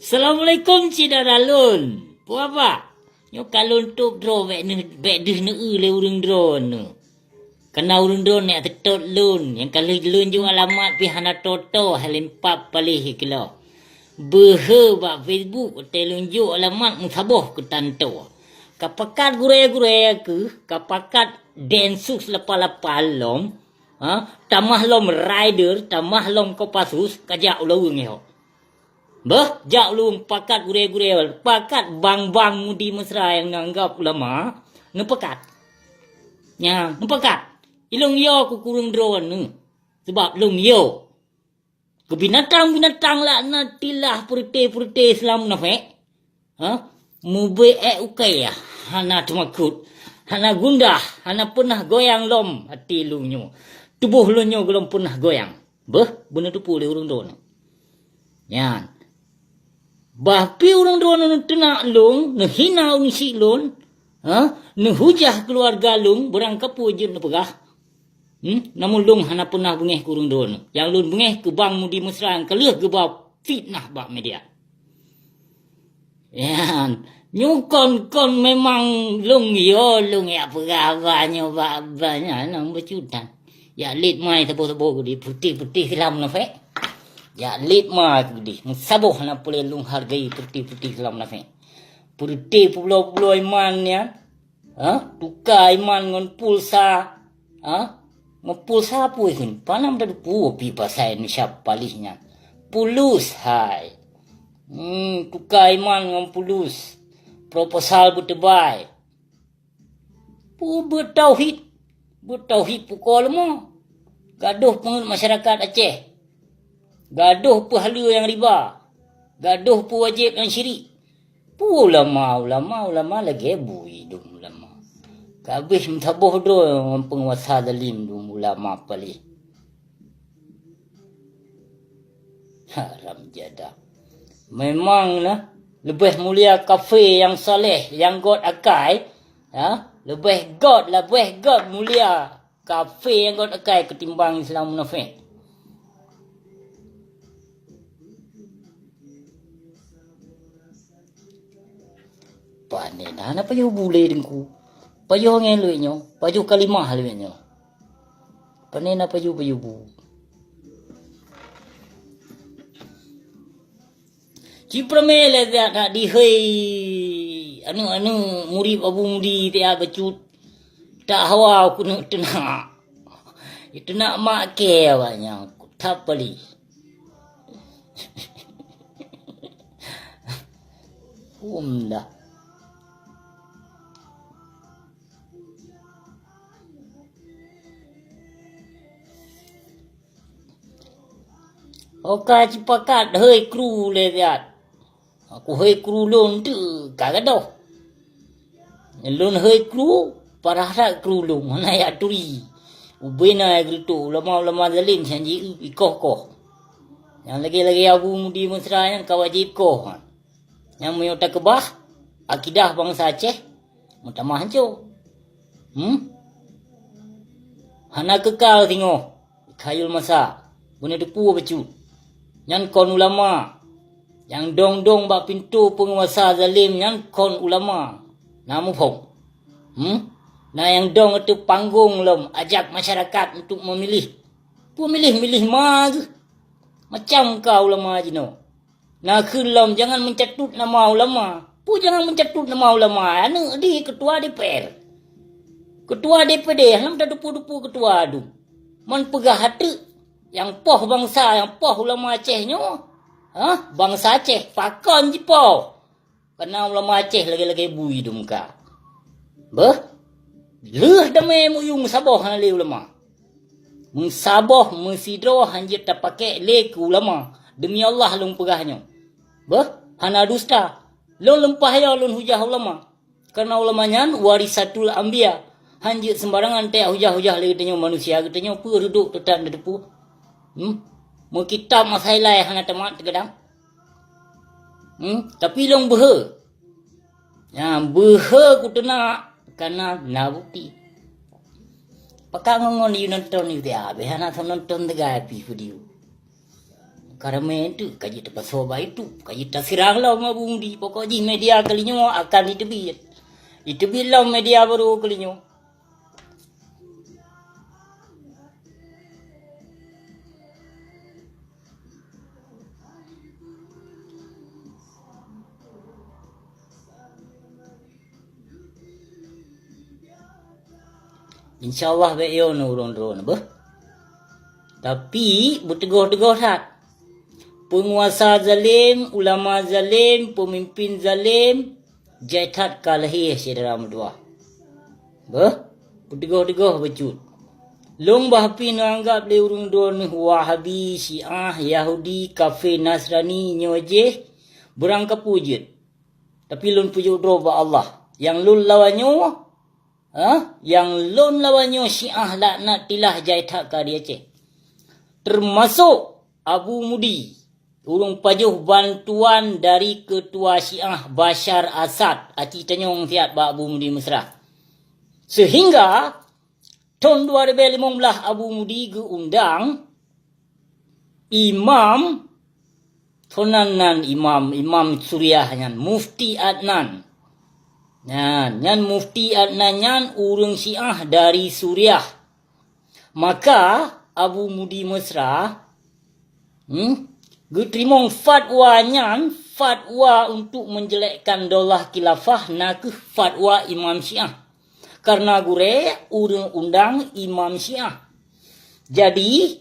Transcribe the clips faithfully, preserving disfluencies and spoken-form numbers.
Assalamualaikum syedara lôn. Peue haba? Nyoe ka lôn tôb droe bèk neuh, bèk deuh neueu lé ureueng droeneuh. Kareuna ureueng droeneuh nyang teutot lôn, nyang ka lheueh lôn jok alamat pih hana tô-tô, hai lôn pap paléh keulôh. Beuhe bak Facebook, watèe lôn jok alamat meusaboh keu tanto. Ka pakat gurèe-gurèe keuh, ka pakat Densus lapan lapan lom, ha, tamah lom Raider, tamah lom Kopassus, ka jak u Laweueng nyoe. Beuh, jak u Laweueng pakat gurèe-gurèe, pakat bang-bang Mudi Mesra nyang neuanggap ulama, neupakat. Nyan, neupakat. Ilôn yo keu kureueng droeneuh. Sabab lôn yo. Keu binatang-binatang laknatillah, peureuté-peureuté Islam munafék. Ha? Mubeuet ék ukée, hana teumakot, hana gundah, hana peunah goyang lom até lôn nyoe. Tuboh lôn nyoe gohlom peunah goyang. Beuh, beuneuteupeu lé ureueng droeneuh. Nyan. Bah pih ureueng droeneuh neuteunak lôn, neuhina ureueng syik lôn, ha? Neuhujah keuluwarga lôn, beurangkapeue jeuet neupeugah. Hmm? Namun lôn hana peunah beungéh keu ureueng droeneuh. Nyang lôn beungéh keu bang Mudi Mesra nyang ka lheueh geuba fitnah bak media. Nyan, nyoe kon-kon memang lôn yo, lôn jak peugah haba nyoe bak, bak nyan, nyang beucutan. Jak lét mai saboh-saboh keudéh, putih-putih silam munafék. Jak lét mai keudéh, meusaboh na peureulée lôn hargai putih-putih silam munafék. Putih pulo-pulo iman nyan, Ha? Tuka iman ngon pulsa. Ha? Ngon pulsa peue kheun? Panan tateupeue pih pasai Indonesia paléh nyan. Pulus hai. Hmm, tuka iman ngon pulus. Proposal beuteubai. Peue beutauhid? Beutauhid pukoe leumah. Gadoh peungeut masyarakat Aceh. Gadoh peuhaleue nyang riba. Gadoh peuwajéb nyang syirik. Peue ulama, ulama, ulama lagée bui dum ulama. Ka abéh meusaboh droe ngon peunguasa zalim dum ulama paléh. Haram jadah. Memang na leubeh mulia kafé nyang saleh, nyang göt akai, ya, leubeh göt, leubeh göt mulia kafé nyang göt akai keutimbang Islam munafék. Pane na, na pajoh bu lé Teungku. Pajoh angén lé nyoe, pajoh kalimah lé nyoe. Pane na pajoh, pajoh bu. Ci Pramé lé jak that dihôi aneuk-aneuk murit Abu Mudi teuh bacut. Tak hawa keuneuk teunak. Teunak mak kée awaknyan. That paléh. Hum dah. Oka cipakat hôi kru lé siat. Aku hôi kru lôn teuk ka gadoh. Lôn hôi kru, parah that kru lôn, hana jak turi. Ubena geureutôk ulama-ulama zalim nyan jiikoh-koh. Nyang lagée-lagée Abu Mudi Mesra nyan ka wajéb koh. Nyang meunyoe takeubah akidah bansa Aceh, meutamah hanco. Hmm? Hana keukal singoh. Khayul masa, beuneuteupeu bacut. Nyan kon ulama. Nyang dong-dong bak pintoe peunguasa zalim nyan kon ulama. Na muphom? Hmm? Na nyang dong ateueh panggong lom ajak masyarakat untuk memilih. Peue miléh-miléh ma geuh? Macam ka ulama jinoe. Na kheun lom jangan mencatut nama ulama. Peue jangan mencatut nama ulama? Aneuk di ketua D P R. Ketua D P D, lom tateupeue-teupeue ketua dum. Man peugah ateueh nyang poh bansa, nyang poh ulama Aceh nyoe. Hah? Bansa Aceh pakon jipoh. Kana ulama Aceh lagée-lagée bui dum ka. Beuh, lheueh damé meuyueng saboh hana lé ulama. Meusaboh meusidroe hanjeuet tapakék lé keu ulama. Demi Allah lôn peugah nyoe. Beuh, hana dusta. Lôn leumpah yo lôn hujah ulama. Karena ulama nyan warisatul anbiya. Hanjeuet seumbarangan tajak hujah-hujah lé geutanyoe manusia, geutanyoe peue reudok teutab neuteupeue. Hmm? Meukitab masa ilai hana tamat teugadang. Hmm? Tapi lôn beuhe. Nyan beuhe kuteunak kana na bukti. Pakak ngon-ngon yue nonton yue teuh habéh hana nonton teugai pih video. Ka ramé teuk ka jiteupasoe bak YouTube, ka jitaseurang lom Abu Mudi. Pokok jih media keulinyoe akan jiteubiet. Jiteubiet lom media barô keulinyoe. Insya Allah bék yo nurun-run beuh. Tapi beuteugoh-teugoh that. Peunguasa zalim, ulama zalim, peumimpin zalim, jai that ka lahé syedara meutuwah. Beuh, beuteugoh-teugoh bacut. Lôn bah pih neuanggab lé ureuëng droeneueh Wahabi, Syiah, Yahudi, kafé, Nasrani nyoe jih beurangkapeue jeuet. Tapi lôn peujok droe bak Allah. Nyang lôn lawan nyoe, ha? Nyang lôn lawan nyoe Syiah laknatillah jai that ka di Aceh. Teumasok Abu Mudi, ureuëng pajoh bantuan dari keutua Syiah Bashar Asad, aci tanyong siat bak Abu Mudi Mesra. Seuhingga thon dua ribèe limong blaih Abu Mudi geuundang imam, sonan nan imam, Imam Suriah nyan, Mufti Adnan. Nyan, nyan Mufti Adnan nyan ureuëng Syiah dari Suriah. Maka Abu Mudi Mesra, hmm, geuteurimong fatwa nyan, fatwa untuk menjelekkan daulah khilafah, na kheueh fatwa Imam Syiah. Karena gurèe ureuëng undang Imam Syiah. Jadi,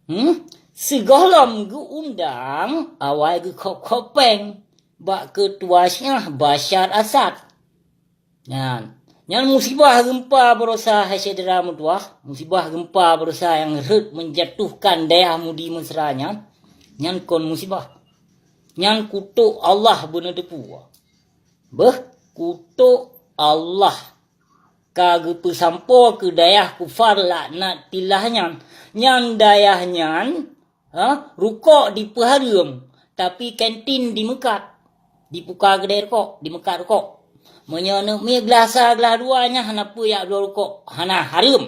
hmm, sigohlom geuundang awai geukhop-khop péng bak keutua Syiah Bashar Asad. Nyan, nyan musibah geumpa baroesa hai syedara meutuwah, musibah geumpa baroesa nyang rhot menjatuhkan dayah Mudi Mesra nyan, nyan kon musibah. Nyan kutok Allah beuneuteupeu. Beuh, kutok Allah ka geupeusampoe keu dayah kufar laknatillah nyan. Nyan dayah nyan, ha, rukok dipeuhareuem, tapi kantin dimeukat. Dipuka keudè rukok, dimeukat rukok. Meunyoe neuk mi glah sa glah dua nyan hana peue jak bloe rukok, hana hareuem.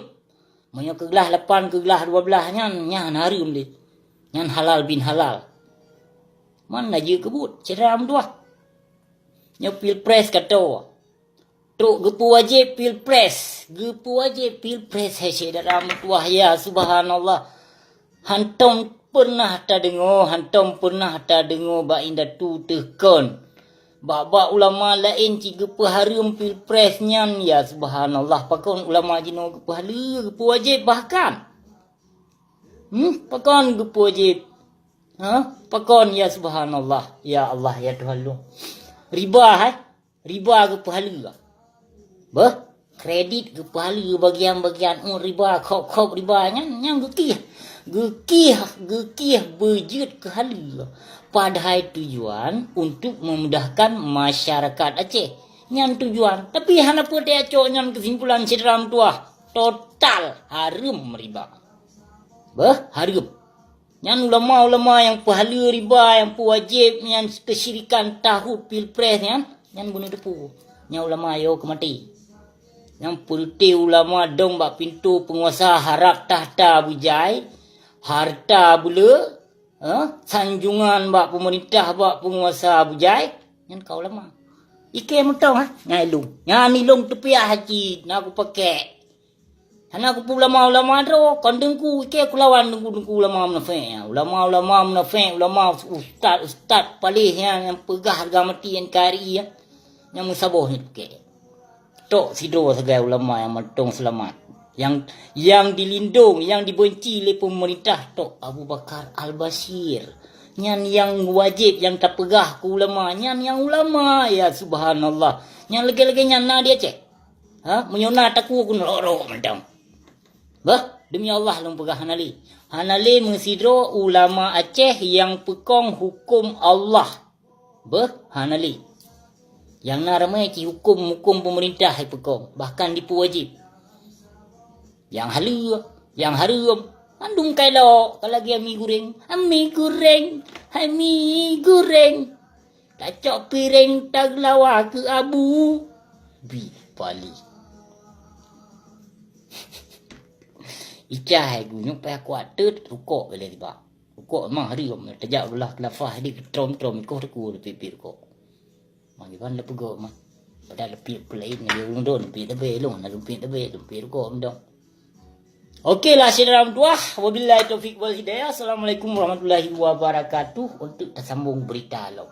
Meunyoe keu glah lapan keu glah dua blaih nyan, nyan hana hareuem lé. Nyan halal bin halal. Man na jeuet keu buet, syedara meutuwah. Nyoe pilpres ka toe. Trok geupeuwajéb pilpres. Geupeuwajéb pilpres, hai syedara meutuwah, ya subhanallah. Hantom peunah tadeungoe, hantom peunah tadeungoe bak indatu teuh kon. Bak-bak ulama laén cit geupeuhareuem pilpres nyan, ya subhanallah. Pakon ulama jinoe geupeuhaleue, geupeuwajéb bahkan. Hmm, pakon geupeuwajéb? Ha? Pakon, ya subhanallah. Ya Allah, ya Tuhan lôn. Riba, hai? Riba geupeuhaleue. Beuh, kredit geupeuhaleue bagian-bagian, oh, riba, khop-khop riba nyan, nyan geukieh. Geukieh, geukieh beujeuet keu haleue. Padahai tujuan untuk memudahkan masyarakat Aceh. Nyan tujuan. Tapi hana peue tacok nyan keusimpulan syedara meutuwah. Total hareuem riba. Beuh, hareuem. Nyan ulama-ulama nyang peuhaleue riba, nyang peuwajéb nyan keusyirikan tahut pilpres nyan, nyan beuneuteupeu. Nyan ulama yo keu maté. Nyang peureute ulama dong bak pintoe peunguasa harab takhta beujai, hareuta beuleu, eh, sanjungan bak peumeurintah, bak peunguasa beujai, nyan ka ulama. Ikei mantong, ha, nyan ilong. Nyan ilong teupiah cit na kupakèk. Hana kupeue ulama-ulama droe, kon teungku, ikei kulawan teungku-teungku ulama munafék. Ulama-ulama munafék, ulama ustaz-ustaz paléh nyan nyang peugah hareuga mati N K R I nyan, nyang meusaboh nyan pike. Tok sidroe sagai ulama nyang mantong seulamat. Nyang, nyang dilindong, nyang dibeunci lé peumeurintah tok Abu Bakar Al-Bashir. Nyan nyang wajéb nyang tapeugah keu ulama, nyan nyang ulama, ya subhanallah. Nyang lagèe-lagèe nyan na di Aceh. Ha, meunyoe na takue keuneuk rok-rok mantong. Beuh, demi Allah lôn peugah hana lé. Hana lé meusidroe ulama Aceh nyang peukong huköm Allah. Beuh, hana lé. Nyang na ramé cit huköm-huköm peumeurintah jipeukong, bahkan jipeuwajéb. Nyang haleue, nyang hareuem, mandum kai lok, ka lagèe mi guréng, ami guréng, ami guréng. Tacok piréng tageulawa keu abu. Bi pali. Icah hai gunyueng payah kuat teut rukok bela tiba. Kok mah hari kok tajak ulah kelafah di trom-trom ikoh teku lepi-lepi rukok. Mah kiban le peugot mah. Padahal lepi pelain lagi ureueng dong lepi tebe long, lepi tebe lepi rukok dong. Okey lah syedara meutuah, wabillahi taufiq wal hidayah. Assalamualaikum warahmatullahi wabarakatuh. Untuk tersambung berita lom.